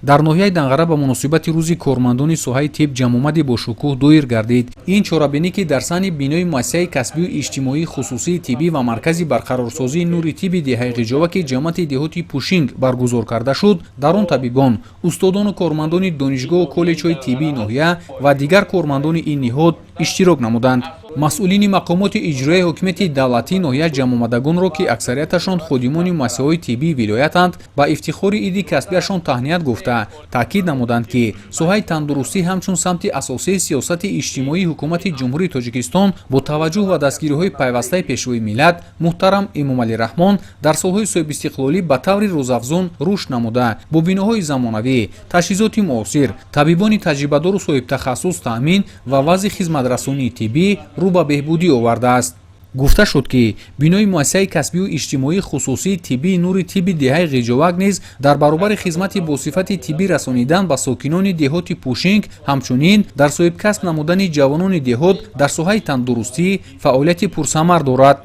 Дар ноҳияи Данғара ба муносибати Рӯзи кормандони соҳаи тиб ҷамъомади бошукӯҳ доир гардид. Ин чорабинӣ, ки дар саҳни бинои муассисаи касбию иҷтимоии хусусии тиббӣ ва маркази барқарорсозии Нури тибби деҳаи Ғиҷоваки ҷамоати деҳоти Пушинг баргузор карда шуд, дар он табибон, устодону кормандони донишгоҳу коллеҷҳои тиббии ноҳия ва дигар кормандони ин ниҳод иштирок намуданд. Масъулини мақомоти иҷроияи ҳокимияти давлатии ноҳия ҷамъомадагонро, ки аксарияташон ходимони муассисаҳои тиббии вилоятанд, ба ифтихори иди касбияшон таҳният гуфта, таъкид намуданд, ки соҳаи тандурустӣ ҳамчун самти асосии сиёсати иҷтимоии Ҳукумати Ҷумҳурии Тоҷикистон бо таваҷҷӯҳ ва дастгириҳои пайвастаи Пешвои миллат муҳтарам Эмомалӣ Раҳмон дар солҳои соҳибистиқлолӣ ба таври рӯзафзун рушд намуда, бо биноҳои замонавӣ, таҷҳизоти муосир, табибони таҷрибадору соҳибтахассус таъмин ва вазъи хизматрасонии тиббӣ рӯ ба беҳбудӣ овардааст. Гуфта шуд, ки бинои муассисаи касбию иҷтимоии хусусии тиббии Нури тибби деҳаи Ғиҷовак низ дар баробари хизмати босифати тиббӣ расонидан ба сокинони деҳоти Пушинг, ҳамчунин дар соҳибкасб намудани ҷавонони деҳот дар соҳаи тандурустӣ фаъолияти пурсамар дорад.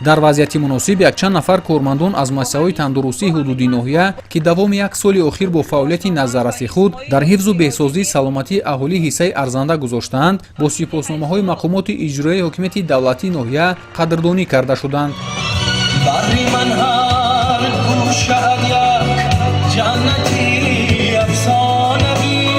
Дар вазъияти муносиб якчанд нафар кормандон аз муассисаҳои тандурустии ҳудуди ноҳия, ки давоми як соли охир бо фаъолияти назарраси худ дар ҳифзу беҳсозии саломатии аҳолӣ ҳиссаи арзанда гузоштаанд, бо сипосномаҳои мақомоти иҷроияи ҳокимияти давлатии ноҳия қадрдонӣ карда шуданд. Бари ман ҳар гӯшаат як ҷаннати афсонавист.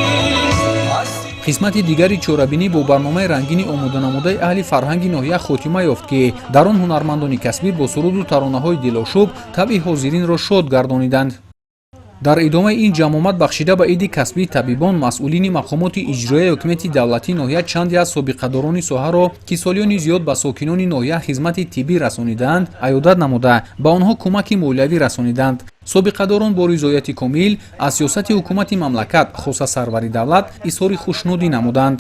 Қисмати дигари чорабинӣ бо барномаи рангини омоданамудаи аҳли фарҳанги ноҳия хотима ёфт, ки дар он ҳунармандони касбӣ бо суруду таронаҳои дилошӯб табъи ҳозиринро шод гардониданд. Дар идомаи ин ҷамъомад, бахшида ба иди касбии табибон, масъулини мақомоти иҷроияи ҳокимияти давлатии ноҳия чанде аз собиқадорони соҳаро, ки солиёни зиёд ба сокинони ноҳия хизмати тиббӣ расонидаанд, аёдат намуда, ба онҳо кӯмаки молиявӣ расониданд. Собиқадорон бо ризояти комил аз сиёсати ҳукумати мамлакат, хоса сарвари давлат, изҳори хушнудӣ намуданд.